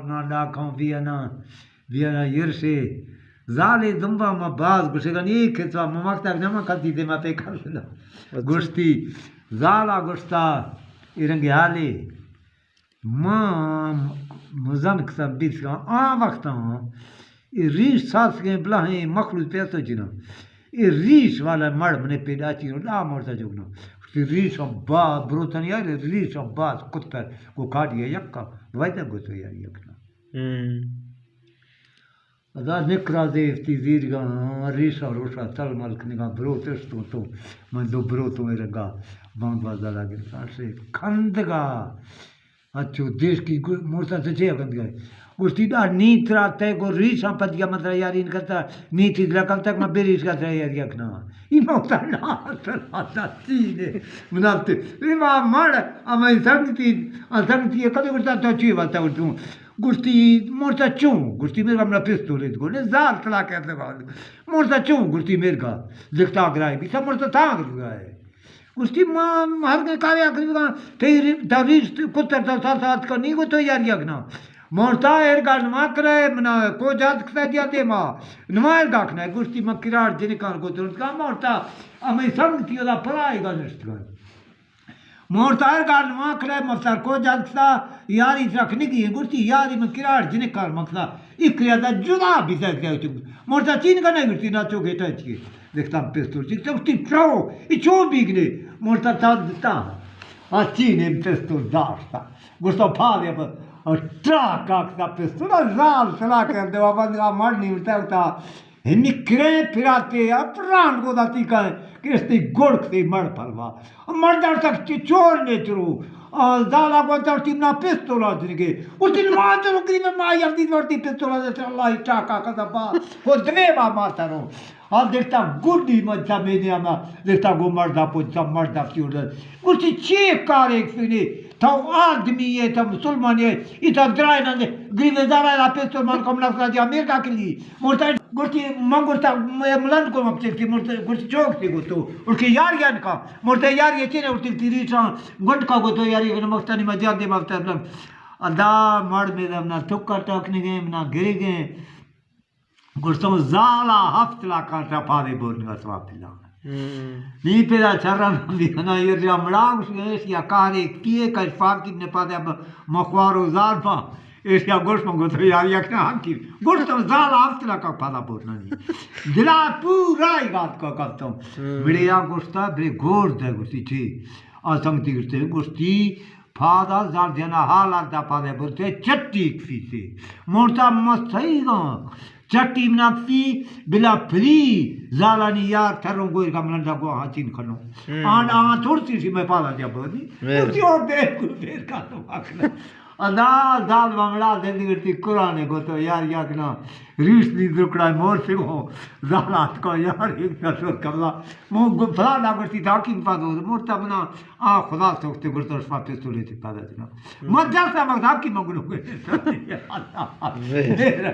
نا ڈاکاں بیانا، بیانا یرشے۔ زالے دمبا ما باز گوشگانی اے کتوا ما مکتگ نہ ما کتی دے ما پہ کر۔ اچھا۔ گوشتی، زالا گوشتا، اے رنگی حالے۔ ما مزن کسان بیت کن آ وقتاں اے ریش ساسگیں بلاہیں مخلوق پیسو جناں۔ اے ریش والا مڑ منے پیدا چی لا مرتا جوگنا۔ گوشتی ریش ہم با بروتن یار، ریش ہم باز کتر گو کاڈی یکا ویدہ گو تو یار یکنا۔ ہم۔ ادا نکرا زیفتی زیرگاں، ریشا روشا تل مل کنگاں، بروت اشتوں تو، من دو بروتوں اے رنگا بانگ بازارا گرتاں، شے کندگا۔ اچو دیش کی گو-، مرتا سے چے کندگا؟ گوشتی دا نی ترا تے گو ریشاں پدیا من ترا یاری نہ کرتا، نی تی دلا کم تک من بے ریش کا ترا یاری کنا۔ ای موتا نا ترا دا چینے منافتے۔ ای ما مڑ، اما ای سنگتی، آ سنگتی کدے گوشتا تو چی واسطہ گوشتوں؟ گوشتی، مرتا چون؟ گوشتی، میرگا منا پستول ایت گو، نے زال تلا کرتا گو۔ مرتا چون؟ گوشتی، میرگا زکتا گرائے بیتا، مرتا تاں گرائے۔ گوشتی، ما ہر کے کارے آخری گا، تیری دریش کتر تا سات سات کا نہیں گو تو یار یک نا۔ مرتا ایرگا نما کرے، منا کو جات کتا دیا دے ما۔ نما ایرگا کنا، گوشتی، من کراڑ جنکان کو ترت کا مرتا، امی سنگتی دا پرائے گا نشت گا۔ مورتار گال ما کلے مفتر کو جات کتا، یاری ترا کنگی ہیں۔ گوشتی، یاری من کراڑ جنکار مکتا، اکریا دا جدا بیتا کیا تو۔ مورتا چین کا نہیں گوشتی، نا چو گیٹا چی۔ دیکھتا پستول چی، تو گوشتی، چو، ای چو بیگنے۔ مورتا تا دتا۔ آ چین پستول داشتا۔ گوشتا، پھا دے پر۔ اور ٹراک آکتا پستول، زال سلا کر دے، بندگا مر نہیں اٹھتا ہوتا۔ ہنی کرے پھراتے، اپران گودا تی کائیں، کشتی گڑک تی مڑ پھلوا۔ مڑ در تک چی چور نے چرو۔ آ، زالا گو در تی نا پستولا جنگے۔ اسی نما چرو گری میں ما یفتی دور تی پستولا جنگے، اللہ ٹاکا کتا با۔ ہو دوے با ما ترو۔ آ دیکھتا گڈی مجتا مینے آما، دیکھتا گو مڑدا پوچھتا، مڑدا تی اڑتا۔ گوشتی چی کار ایک سنی؟ تو آدمی ہے، تو مسلمان ہے، ای تو درائے نہ دے، گریب زارا لا پستول من کم نفسا دیا، میرگا کلی۔ مورتا گوشتی، من گوشتا، ملن کو مپچکتی، مورتا گوشتی، چوک تی گو تو، اور کہ یار یان کا، مورتا یار یہ چینے، اور تی ریٹاں، گنڈ کا گو تو، یار یہ مستانی مجان دے مفتر لم۔ ادا مڑ میں دم نہ تھکا ٹاک نگے، نہ گرے گے۔ گوشتوں، زالا ہفت لاکھاں ٹپا دے بورنگا سواب پلانا۔ ہم۔ نی پیدا چرن بھی کنا، یہ ریا مڑا گوش گئے، یا کار ایک کیے، کش فارکی نے پادے اب مخوارو زال پا، ایشیا گوش من گوتو یار یک نہ ہم کی۔ گوشتوں، زالا ہفت لاکھاں پادا بورنا نی۔ دلا پورا ہی گات کو کپتوں۔ ہم۔ بڑے یا گوشتا، بڑے گور دے گوشتی چی۔ آ سنگتی گوشتے، گوشتی، پادا زار جنا حالات دا پادے بولتے چٹی کفیتے۔ مورتا مستئی گا۔ چٹی منافی بلا پری زالانی یار تھروں گوئے کا ملنڈا گو ہاں چین کھنو۔ ہم۔ آن، آن تھوڑ سی سی میں پادا دیا بودی۔ ہم۔ اسی اور دیر کو دیر کا تو ماکنا۔ ادا زال بمڑا زندگی تی قرآن کو تو یار یا کنا ریش دی درکڑا مور سے ہو۔ زالات کو یار ایک نسل کلا۔ مو گو-، فلانا گوشتی تھا حکیم پاس ہو، مورتا منا، آ خدا سوکتے گوشتا شما پستولے تی پادا جنا۔ ہم۔ ما دس آ مقصد حکیم گنو گوشتی۔ ہم۔